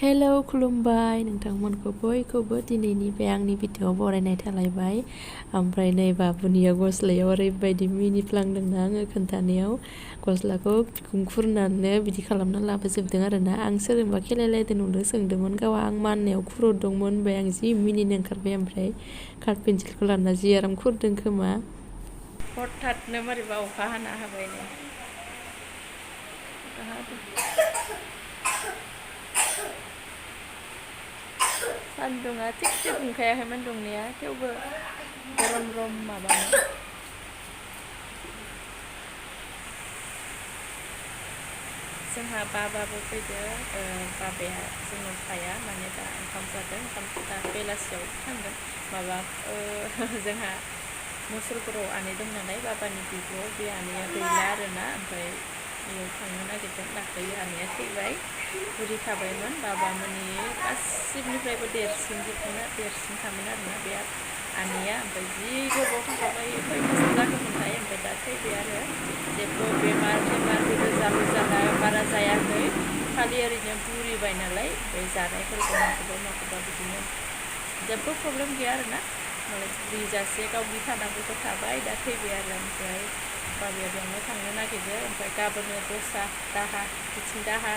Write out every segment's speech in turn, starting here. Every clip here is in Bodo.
हेलौ खुलुमबाय नोंथांमोनखौ बयखौबो दिनैनि बे आंनि भिडिअआव बरायनाय थालायबाय। ओमफ्राय नै बाबुनिया गस्लायाव ओरैबायदि मिनिफ्लांदोंना आङो खोन्थानायाव गस्लाखौ बिखुं खुरनानै बिदि खालामना लाबोजोबदों आरोना। आं सोरजोंबा खेलायलायदों नुदों सोंदोंमोन गावहा आं माननायाव खुरदोंमोन ओमफ्राय आं जि मिनिनो ओंखारबाय ओमफ्राय कार्ड पेन्सिलखौ लाना जि आराम खुरदों खोमा। हठाथनो मारैबा अखा हाना होबाय नै सान्दुङा थिगसे दुंखायाखैमोन दुंनाया थेवबो गरम रम माबानो जोंहा बाबाबो फैदो बाबाया जोंनाव थाया माने दा ओंखाम जादों दा बेलासियाव थांगोन माबा जोंहा मुसलपुराव आनै दं नालाय बाबानि बिब'आव बे आनैया गैला आरोना ओमफ्राय बेयाव थांनो नागिरदों दाख्लै आनैया थैबाय बुरि थाबायमोन बाबामोननि गासिबनिफ्रायबो देरसिनखामोन आरोना बे आनैया ओमफ्राय जि गोबाव थाखाबाय खय बोसोर जागौमोनथाय ओमफ्राय दा थैबाय आरो जेबो बेमार गोदो जालु जाला बारा जायाखै खालि ओरैनो बुरिबाय नालाय ओमफ्राय जानायफोरखौ माखौबा बिदिनो जेबो प्रब्लेम गैया आरोना मालाय बुरिजासे गावनि थानांगौखौ थाबाय दा थैबाय आरो ओमफ्राय बाबाया बेयावनो थांनो नागिरदो ओमफ्राय गाबोनो दस्रा दाहा बिथिं दाहा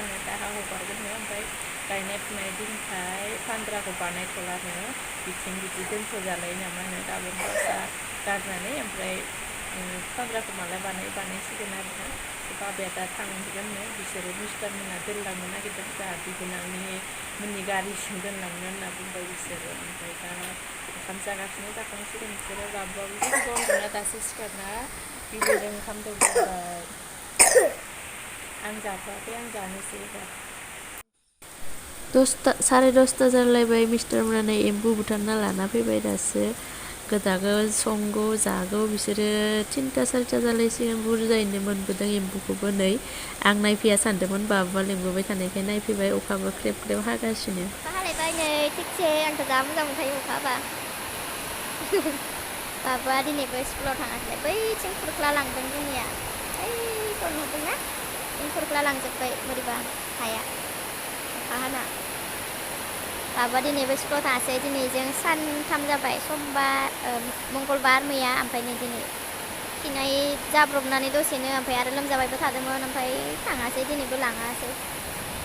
हगारगोननो ओमफ्राय गायनाय फुनाय दिनखाय फानद्राखौ बानायथ'लानो बिथिं बिदि दोनथ'जालाय नामा होनो गाबोन दस्रा गारनानै ओमफ्राय फानद्राखौ माला बानायसिगोन आरोना बाबाया दा थांगोननो बिसोरो मिस्टारमोना दोनलांनो नागिरदों जोंहा बिबोनांनि मोननि गारिसिम दोनलांनो होनना बुंबाय बिसोरो ओमफ्राय दा ओंखाम जागासिनो जाखांसिगोन बिसोरो बाबुआबो जि गोबाव उन्दुना दासो सिखारना बिबोजों ओंखाम दौबाय आं जाथ'वाखै आं जानोसै एबार 10:30 जालायबाय मिस्टारमोना नै एम्बु बुथारना लाना फैबाय दासो गोदागो संगौ जागौ बिसोरो 3:30 जालायसिगोन बुरजायैनो मोनबोदों एम्बुखौबो नै आं नायफैया सानदोंमोन बाबुआ लेंबोबाय थानायखाय नायफैबाय अखाबो ख्रेब ख्रेब हागासिनो हालायबाय नै थिगसे आंथ' जा मोजां मोनखायो अखा हाबा बाबुआ दिनैबो स्कुलाव थाङाखै बैथिं खुरख्ला लांदों जोंनिया ओइखौ नुदोंना खुरख्ला लांजोब्बाय बोरैबा हाया अखा हाना बाबुआ दिनैबो स्कुलाव थाङासै दिनैजों सानथाम जाबाय मंगलबार मैया ओमफ्राय नै दिनै खिनाय जाब्रबनानै दसेनो ओमफ्राय आरो लोमजाबायबो थादोंमोन ओमफ्राय थाङासै दिनैबो लाङासै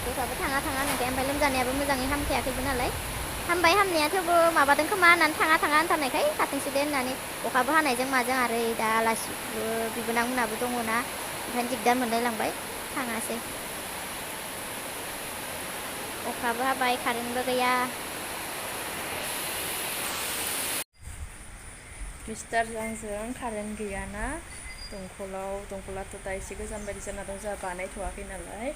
दस्राबो थाङा नोंखाय ओमफ्राय लोमजानायाबो मोजाङै हामखायाखैबो नालाय हामबाय हामनाया थेवबो माबादों खोमा होननानै थाङा होनथारनायखाय थाथोंसै दे होननानै अखाबो हानायजों माजों आरो दा आलासिबो बिबोनांमोनाबो दङना ओंखायनो दिगदार मोनलाय लांबाय थाङासै अखाबो हाबाय कारेन्टबो गैया मिस्टार आंजों कारेन्ट गैयाना दंखलाथ' दा एसे गोजान बायदि जाना दं जोंहा बानायथ'वाखै नालाय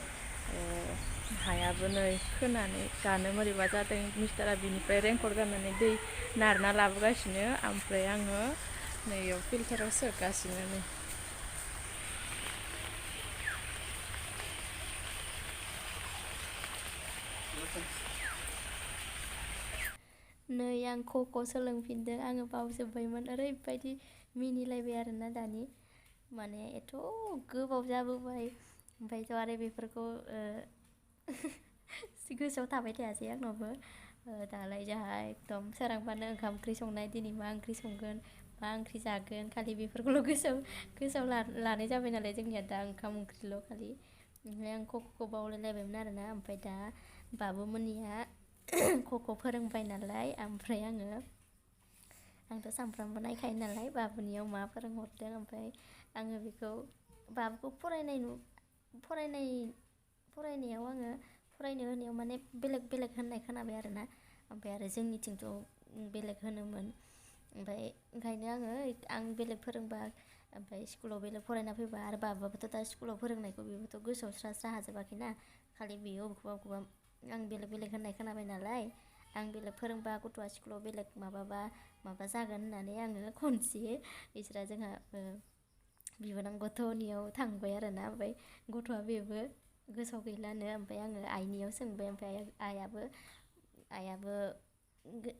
हायाबो नै खोनानै गानो बोरैबा जादों मिस्टारा बिनिफ्राय रेंकर्ड गाननानै दै नारना लाबोगासिनो ओमफ्राय आङो नैयाव फिल्टाराव सोगासिनो नै नै आं ख'खौ सोलोंफिनदों आङो बावजोब्बायमोन ओरैबायदि मिनिलायबाय आरोना दानि माने एथ' गोबाव जाबोबाय ओमफ्रायथ' आरो बेफोरखौ गोसोआव थाबाय थायासै आंनावबो दालाय जोंहा एकदम सोरांबानो ओंखाम ओंख्रि संनाय दिनै मा ओंख्रि संगोन मा ओंख्रि जागोन खालि बेफोरखौल' गोसोआव लानाय जाबाय नालाय जोंनिया दा ओंखाम ओंख्रिल' खालि ओमफ्राय आं ख'खौ बावलायलायबायमोन आरोना ओमफ्राय दा बाबुमोननिया ख'खौ फोरोंबाय नालाय ओमफ्राय आंथ' सानफ्रामबो नायखायो नालाय बाबुनियाव मा फोरोंहरदों ओमफ्राय आङो बेखौ बाबुखौ फरायनायाव आङो फरायनो होनायाव माने बेलेग होननाय खोनाबाय आरोना ओमफ्राय आरो जोंनिथिंथ' बेलेग होनोमोन ओमफ्राय ओंखायनो आं बेलेग फोरोंबा ओमफ्राय स्कुलाव बेलेग फरायना फैबा आरो बाबुआबोथ' दा स्कुलाव फोरोंनायखौ बेबोथ' गोसोआव स्रा हाजोबाखैना खालि बेयो अबेखौबा आं बेलेग होननाय खोनाबाय नालाय आं बेलेग फोरोंबा गथ'आ स्कुलाव बेलेग माबा जागोन होननानै आङो खनसे बिसोरा जोंहा बिबोनां गथ'नियाव थांबाय आरोना ओमफ्राय गथ'आ बेबो गोसोआव गैलानो ओमफ्राय आङो आइनियाव सोंबाय ओमफ्राय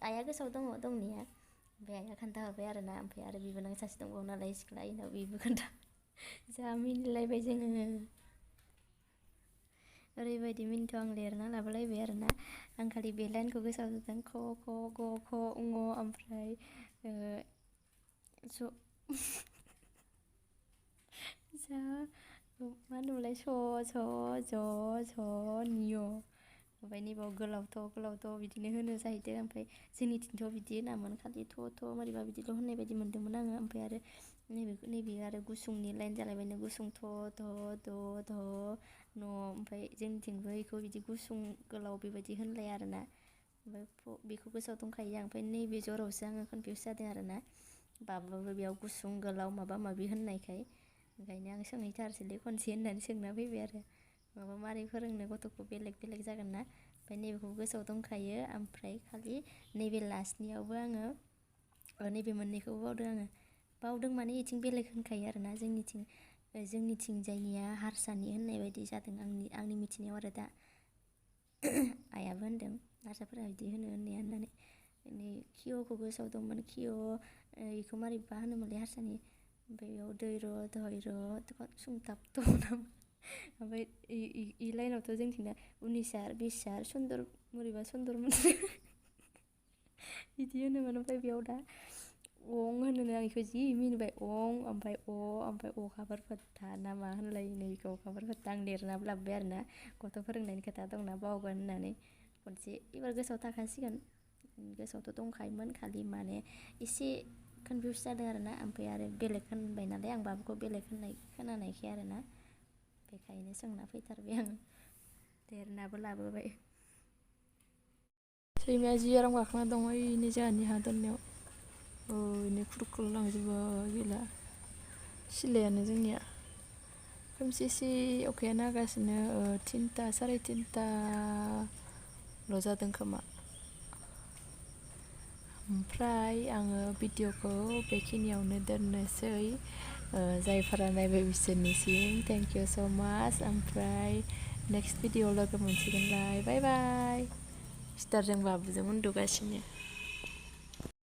आइया गोसोआव दङ दंनाया ओमफ्राय आइया खोन्थाहरबाय आरोना ओमफ्राय आरो बिबोनां सासे दंबावो नालाय सिख्ला इनाव बेबो खोन्था जा मिनिलायबाय जोङो ओरैबायदि मिनिथाव आं लिरना लाबोलायबाय आरोना आं खालि बे लाइनखौ गोसोआव जादों ख ख ग ख ङ ओमफ्राय स जा मा होनोमोनलाय स ज ज निय ओमफ्राय नैबाव गोलावथ' बिदिनो होनो जाहैदों ओमफ्राय जोंनिथिंथ' बिदि होनामोन खालि थ' मारैबा बिदिल' होननाय बायदि मोन्दोंमोन आङो ओमफ्राय आरो नैबे आरो गुसुंनि लाइन जालायबायनो गुसुं थ ध द ध न ओमफ्राय जोंनिथिंबो बेखौ बिदि गुसुं गोलाव बेबायदि होनलाया आरोना ओमफ्राय बेखौ गोसोआव दंखायो आं ओमफ्राय नैबे जरावसो आङो कनफिउस जादों आरोना बाबाबो बेयाव गुसुं गोलाव माबा माबि होननायखाय ओंखायनो आं सोंहैथारसैलै खनसे होननानै सोंना फैबाय आरो माबा मारै फोरोंनो गथ'खौ बेलेग जागोन ना ओमफ्राय नैबेखौ गोसोआव दंखायो ओमफ्राय खालि नैबे लास्टनियावबो आङो नैबे मोननैखौबो बावदों माने इथिं बेलेग होनखायो आरोना जोंनिथिंजायनिया हारसानि होननाय बायदि जादों आंनि मिथिनायाव आरो दा आइयाबो होनदों हारसाफोरा बिदि होननाया होननानै खिय'खौ गोसोआव दंमोन बेखौ मारैबा होनोमोनलाय हारसानि ओमफ्राय बेयाव दैर' सुंथाब थ' नामा ओमफ्राय इ लाइनावथ' जोंथिंना 19 20 सुन्दर बोरैबा सुन्दर बिदि होनोमोन ओमफ्राय बेयाव दा अंग होनोनो आं बेखौ जि मिनिबाय अंग ओमफ्राय ओमफ्राय अखाफोर फोथा ना मा होनलायोनो बेखौ अखाफोर फोथा आं लिरना लाबोबाय आरोना गथ' फोरोंनायनि खोथा दंना बावगोन होननानै खनसे एबार गोसोआव थाखासिगोन गोसोआवथ' दंखायोमोन खालि माने एसे कनफिउस जादों आरोना ओमफ्राय आरो बेलेग होनबाय नालाय आं बाबुखौ बेलेग होननाय खोनानायखाय आरोना बेखायनो सोंना फैथारबाय आं लिरनाबो लाबोबाय सैमाया जि आराम गाखोना दङ ओइनै जोंहानि हा दोननायाव ओइनै खुरखुर लांजोब्बाय गैला सिलायानो जोंनिया खोमसि अखायानो हागासिनो 3ता 3:30 जादों खोमा ओमफ्राय आङो भिडिअ'खौ बेखिनियावनो दोननोसै जायफोरा नायबाय बिसोरनिसिम थेंक इउ स' माच ओमफ्राय नेक्स्ट भिडिअ लोगो मोनसिगोनलाय बाय बाय सिस्टारजों बाबुजों उन्दुगासिनो